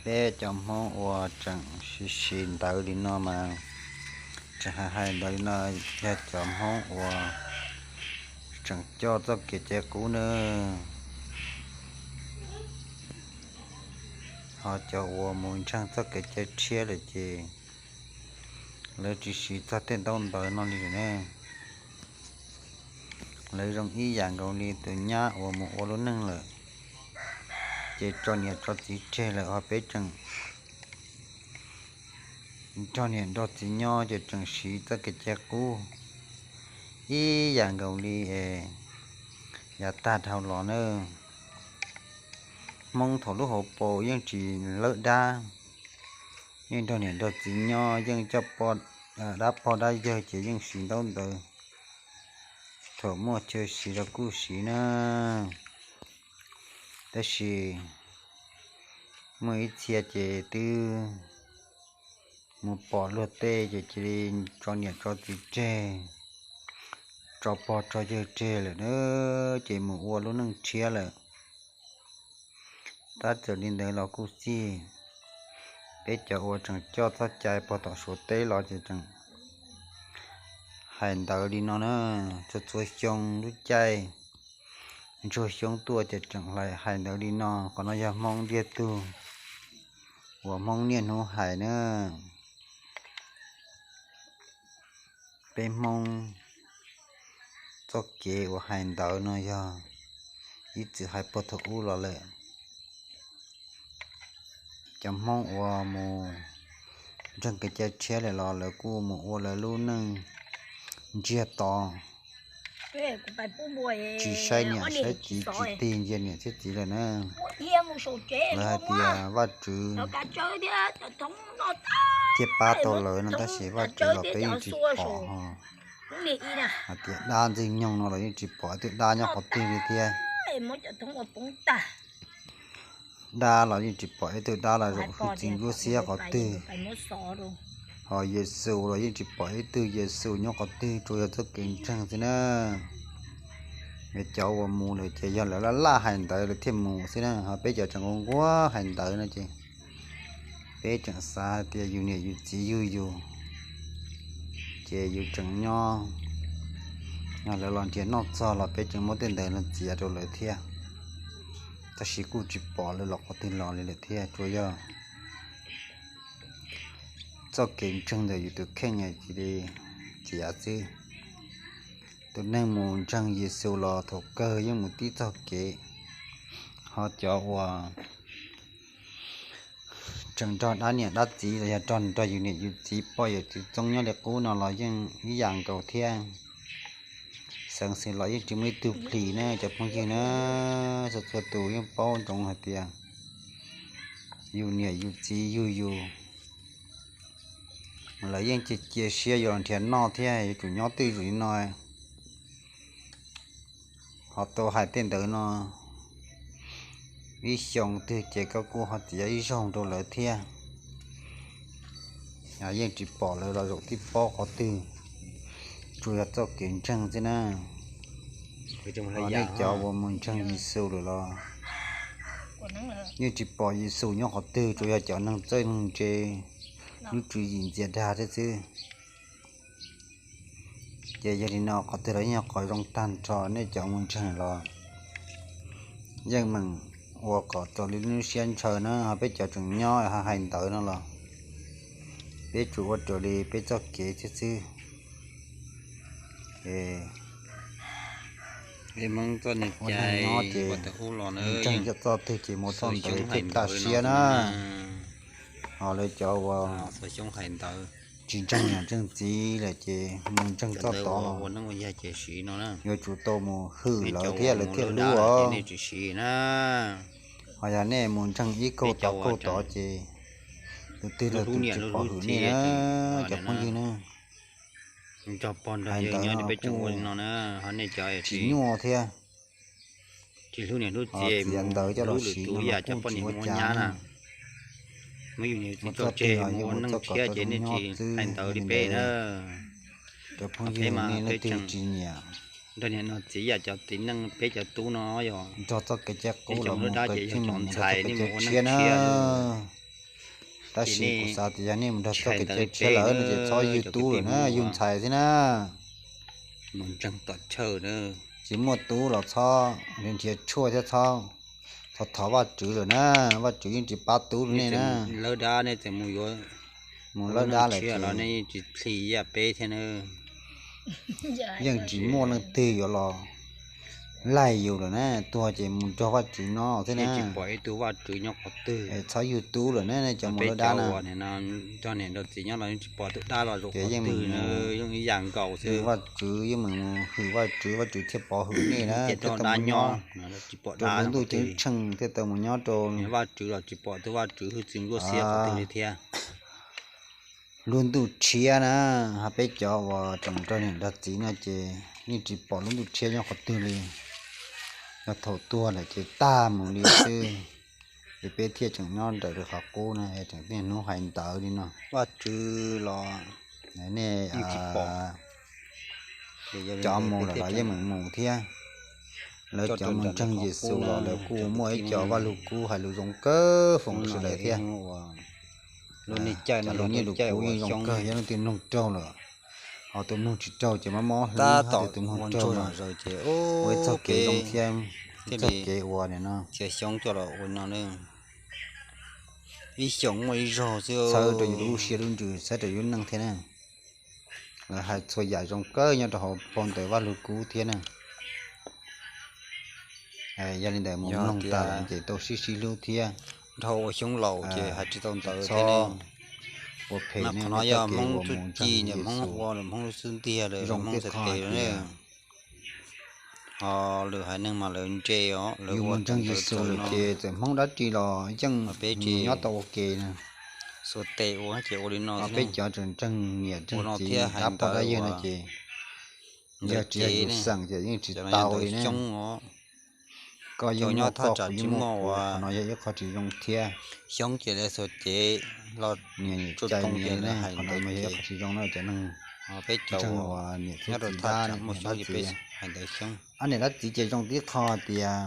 Peb cov Hmoob uas tseem siv siv ntawv li no mas, tseem hais hais ntawv li no, yog cov Hmoob uas tseem coj txoj kev cai qub nawb. Ho cov uas mus ntseeg txoj kev cai tshiab lawm ces lawv tsis siv txog tej ntaub ntawv no li lawm ne. Lawv zoo ib yam nkaus li tus nyab uas mus ua lub neej lawm, ces tso niam tso txiv tseg lawm, ho peb tseem nrog niam nrog txiv nyob ces tseem siv txoj kev cai qub ib yam nkaus li yav tag dhau los na. Hmoob thaum lub hauv paus yeej tsis lawb dab, yeej nrog niam nrog txiv nyob, yeej coj dab pog dab yawg ces yeej siv ntaub ntawv, thaum muaj chaw siv los kuj siv na. Tab sis muaj ib txhia ces twb mus pom luag tej ces cia li tso niam tso txiv tseg, tso pog tso yawg tseg lawm na, ces mus ua lub neej tshiab lawm. Tab txawm li ntawd los kuj xij, peb cov uas tseem coj txoj cai pog tom Suav teb los ces tseem hais ntawv li no na. Txhua txhua xyoo lub caij ntsuag xyoob tuaj ces tseem hais ntawv li no. Qhov no yog Hmoob ntiag tug uas Hmoob niaj hnub hais na. Peb Hmoob txoj kev uas hais ntawv no yog ib txwm hais puag thaum ub los lawm. Cov Hmoob uas mus ntseeg kev cai tshiab lawm los lawv kuj mus ua lawv lub neej ntsiag to, tsis saib niam saib txiv, tsis tig ntsia niam thiab txiv lawm na. Lawv hais tias Vajtswv thiaj pab tau lawv no, tab sis Vajtswv los peb yeej tsis pom. Hais tias dab ntxwg nyoog no los yeej tsis pom ib tug dab nyob qhov twg li thiab. Dab los yeej tsis pom ib tug dab los zaum hwj txwv nruab xiab qhov twg. Ho Yexus los yeej tsis pom ib tug Yexus nyob qhov twg, tsuas yog txoj kev ntseeg xwb na. Cov uas mus lawm ces yog lawv laj laj hais ntawv lawv thiaj mus xwb na. Ho peb cov tseem nquag nquag hais ntawv no ces peb tseem xav hais tias yus niam yus txiv yug yus, ces yus tseem nyob, yog lawv los nrhiav noj txog los peb tseem muab tej ntawd los txiav rau lawv thiab. Tab sis kuj tsis pom lawv los qhov twg los li lawm thiab, tsuas yog txoj kev ntseeg ntawm yus tus kheej cia li txiav xwb. Tus neeg mus ntseeg Yexus los thaum kawg yeej mus tib txoj kev. Ho cov uas tseem nrog dab niam dab txiv los yog nrog nrog yus niam yus txiv poj yawm txwv txoob nyob li qub no los yeej ib yam nkaus thiab. Xeev xwm los yeej tsis muaj ib tug plis na cov phooj ywg na. Txhua txhua tus yeej paub ntsoov hais tias yus niam yus txiv yug yus, lawv yeej cia cia siab yuav los nrhiav noj thiab yuav tsum nyob twj ywm li no. Ho tau hais tej ntawd no ib xyoo twg ces koj kuj ho txiav ib zaug rau lawv thiab. Yeej tsis pom lawv los zaum tib pob qhov twg, tsuas yog txoj kev ntseeg xwb na. Ho nej cov uas mus ntseeg Yexus lawm los yeej tsis pom Yexus nyob qhov twg, tsuas yog cov neeg txawj neeg ntse, lub tswv yim ntxias dag thiab xwb. Ces yog li no qhov twg los yeej yog qhov zoo tag nrho, nej cov mus ntseeg los yeej meem ua kom raws li lub siab ntshaw na. Ho peb cov tseem nyob hais ntawv no los peb tsuas ua raws li peb txoj kev thiab xwb. Ua neeg nyob ces ntseeg cov txoj twg ces mus txoj ntawd thiaj kaj siab na. Ho lawv cov uas tsis ntseeg niam ntseeg txiv lawm ces mus ntseeg txoj tod los yuav tsum tau mus hwm lawv thiab lawv thiaj hlub os. Ho yog nej mus ntseeg ib kaug tod kaug tod ces tus twg los tus tsis pom hwm nej na, cov phooj ywg na. Hais ntawd kuj tsis nyuaj thiab. Ho txiav ntawv coj los siv no los kuj tsis ua cas na. Muaj txoj twg los yeej mus txoj kom tau zoo nyob xwb. Yog li ntawd cov phooj ywg nej leej twg tsis nyiam nrog txoj kev cai qub los mus kav tsij mus nrog txoj kev cai tshiab na. Tab sis kuv xav tias yog nej mus nrog txoj kev cai tshiab lawm no ces txhob yug tub lawm na, yug ntxhais xwb na. Mus ntseeg tom chaw na. Tsis muaj tub los txhob nrhiav tshuaj thiab txhob thov Vajtswv lawm na, Vajtswv yeej tsis pab tub rau nej na. Lawb dab nej txawm mus yuav, mus lawb dab lawm ces nej yeej tsis thim ib yam peb thiab na. Yeej tsis muaj leej twg yuav los laig yus lawm na, tuag ces mus nrog Vajtswv no xwb na. Tsis pom ib tug Vajtswv nyob qhov twg. Txhob yug tub lawm na, nej cov mus lawb dab na. Nrog niam nrog txiv nyob los yeej tsis pom tus dab los zaum qhov twg na, yeej ib yam nkaus xwb. Vajtswv yeej meem mus hwm Vajtswv, Vajtswv thiaj pov hwm nej na, thiaj tau mus nyob rau lub ntuj ceeb tsheej, thiaj tau mus nyob rau Vajtswv los tsis pom tus Vajtswv hwj txwv nkuaj xiab qhov twg li thiab. Lub ntuj tshiab na, ho peb cov uas tseem nrog niam nrog txiv no ces yeej tsis pom lub ntuj tshiab nyob qhov twg li. Yog thaum tuag lawm ces tag mus li xwb, ces peb thiaj tseem nyob ntawm lub qhov qub na, tseem niaj hnub hais ntawd li no. Vajtswv los nej cov mus lawm los yeej meem mus thiab. Lawv cov mus ntseeg Yexus los lawv kuj muaj ib co Vaj Lug Kub hais lus zoo kawg foom rau sawv daws thiab. Lub nyiaj lub kub yeej zoo kawg, yog leej twg mloog raug lawm, ho tus mloog tsis raug ces mob mob hlwb, ho tus mloog raug mas ua ib txoj kev zoo thiab, ib txoj kev ua nim no. Ib xyoos muaj ib zaug xwb, txhawb rau yus lub siab lub ntsws, txhawb rau yus lub neej thiab na. Lawv hais txhua yam zoo kawg nyob rau hauv phau ntawv Vaj Lug Kub thiab na. Yog li ntawd mus mloog tas ces tau sib sib hlub thiab. Dhau ua xyoob laus ces hais tsis tau ntawd thiab ne. Ua phem ne, qhov no yog Hmoob txuj ci, Hmoob ua, Hmoob lub xub ntiag lawm, Hmoob txhais tes lawm ne. Ho lwm haiv neeg mas lawv ntse os, lawv ua ntseeg Yexus lawm ces txawm Hmoob dab tsi los yeej peb tsis nyob tau ua ke na. Xuas tes ua ces ua li no, peb cov tseem ntseeg niam ntseeg txiv dab pog dab yawg no ces yog tsis yog yus xeem ces yeej tsis tau li ne. Koj yeej muaj koj, kuv yeej muaj kuv, qhov no yog ib qho tsis zoo thiab. Xyoob ces lawv xuas cev los niam niam cai niam ne, qhov no mas yog ib qho tsis zoo no cov neeg ntseeg uas niam thiab txiv dab niam dab txiv. Ob niam dab txiv ces zoo tib qho tias